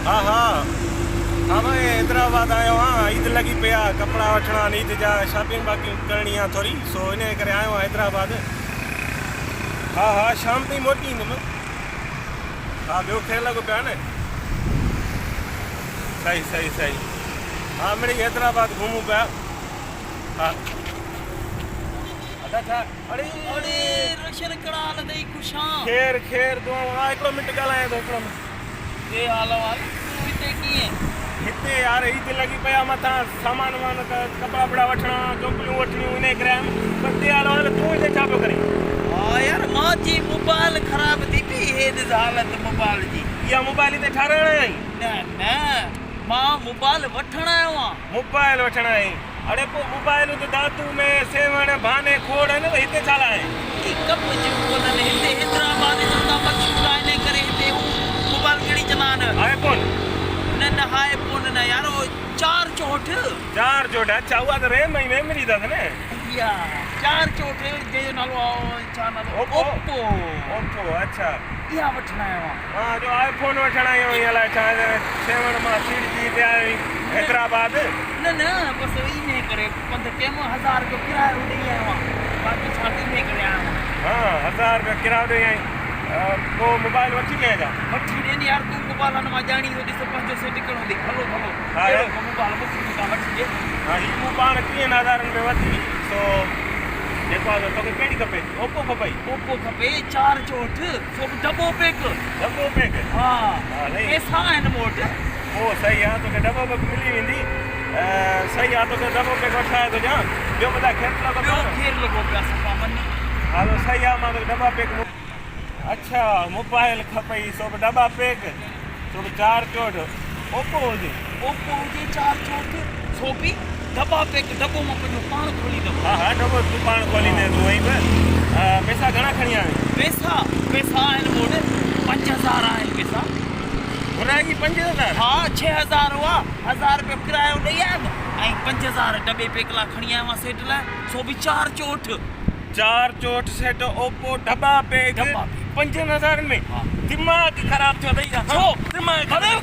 ها ها ها مان حيدرآباد آيو آهيان عيد لڳي پئي آهي ڪپڙا وٺڻا آهن عيد جا شاپنگ باقي ڪرڻي آهي ٿوري سو ان ڪري آيو آهيان حيدرآباد ها ها شام تائين موٽي ايندم ها ٻيو خير لڳو پيو آهي نه صحيح صحيح صحيح ها مڙئي حيدرآباد گهمون پيا ها ادا ڇا اڙي اڙي روشن ڪهڙا حال اٿئي خوش آن. خير خير دعائون ها هڪڙو منٽ ڳالهايان ٿو هڪڙو منٽ. ڪي حال احوال تون هتي ڪيئن. هتي يار عيد لڳي پئي آ مٿان سامان وامان ڪپڙا ٻپڙا وٺڻا چوپليون وٺڻيون انهي ڪري آيم پر ڏي حال احوال تون هتي ڇا پيو ڪرين. ها يار مان چي موبائل خراب ٿي پئي هي ڏس حالت موبائل جي. اها موبائل هتي ٺاراهڻ آيو آهين. نه نه مان موبائل وٺڻ آيو آهيان. موبائل وٺڻ آيو آهين. اڙي پوء موبائلون ته داتو ۾ سيوهڻ ڀاني کوڙ آهن ته هتي ڇا لاء آهن؟ ڪي ڪم جون ڪونهن هتي حيدرآباد جو ته مشهور آهي انهي ڪري هتي هو موبائل ڪهڙي چوندا آهن. آء فون؟ نه نه آء فون نه يار اهو چار چوهٺ. چار چوهٺ اڇا اها ته ريم ۽ ميمري اٿس نه. اها چار چوهٺ جنهن جو نالو آهي ڇا نالو اوپو اوپو. اوپو اڇا. اها وٺڻ آيو آهيان. مان جو آء فون وٺڻ آيو آهين الائي ڇا سيوهڻ مان سيڙجي هتي آيو آهين حيدرآباد. نه نه بس انهي ڪري پنڌ ڪيم هزار رپيو ڪرايو ڏئي آيو آهيان باقي ڇا ته انهي ڪري آيو آهيان. ها هزار رپيا ڪرايو ڏئي آئين پوء موبائل وٺي ڏيانء ڇا. وٺي ڏي نه يار تون موبائل هن مان ڄاڻي ٿو ڏس پنهنجو سيٽ ڪهڙو ڏي ڀلو ڀلو اهڙو ڪو موبائل مون کي به ڪا وٺي ڏي. ها هي مون پاڻ ٽيهن هزارن ۾ ورتي سو جيڪو آهي سو توکي ڪهڙي کپي اوپو کپئي. اوپو کپي چار چوهٺ سو به ڊٻو پيڪ. ڊٻو پيڪ ها پئسا آهن مون وٽ. پوء صحيح آ توکي ڊٻو پيڪ ملي ويندي. صحيح آ توکي ڊٻو پيڪ وٺرائي ٿو ڏيان. ٻيو ٻڌاء خير ته لڳو پيو ٻيو خير لڳو پيو آ صفا من. هلو صحيح آ مان توکي ڊٻا پيڪ اڇا موبائل کپئي سو به ڊٻا پيڪ سو به چار چوٽ اوپو هجي. اوپو هجي چار چوٽ سو به ڊٻا پيڪ ڊٻو مان پنهنجو پاڻ کوليندم. ها ها ڊٻو تون پاڻ کوليندين تون وئين به پئسا گهڻا کڻي آيو آهين. پئسا پئسا آهن مون وٽ 5000 آهن پئسا. گهرائي 5000؟ ها 6000 هئا هزار رپيو ڪرايو ڏئي آيم ۽ 5000 ڊٻي پيڪ لاء کڻي آيو آهيان سيٽ لاء سو به چار چوٽ. چار چوٽ سيٽ اوپو ڊٻا پيڪ پنجن هزارن ۾ دماغ خراب ٿيو اٿئي ڇا؟ ڇو؟ دماغ خراب.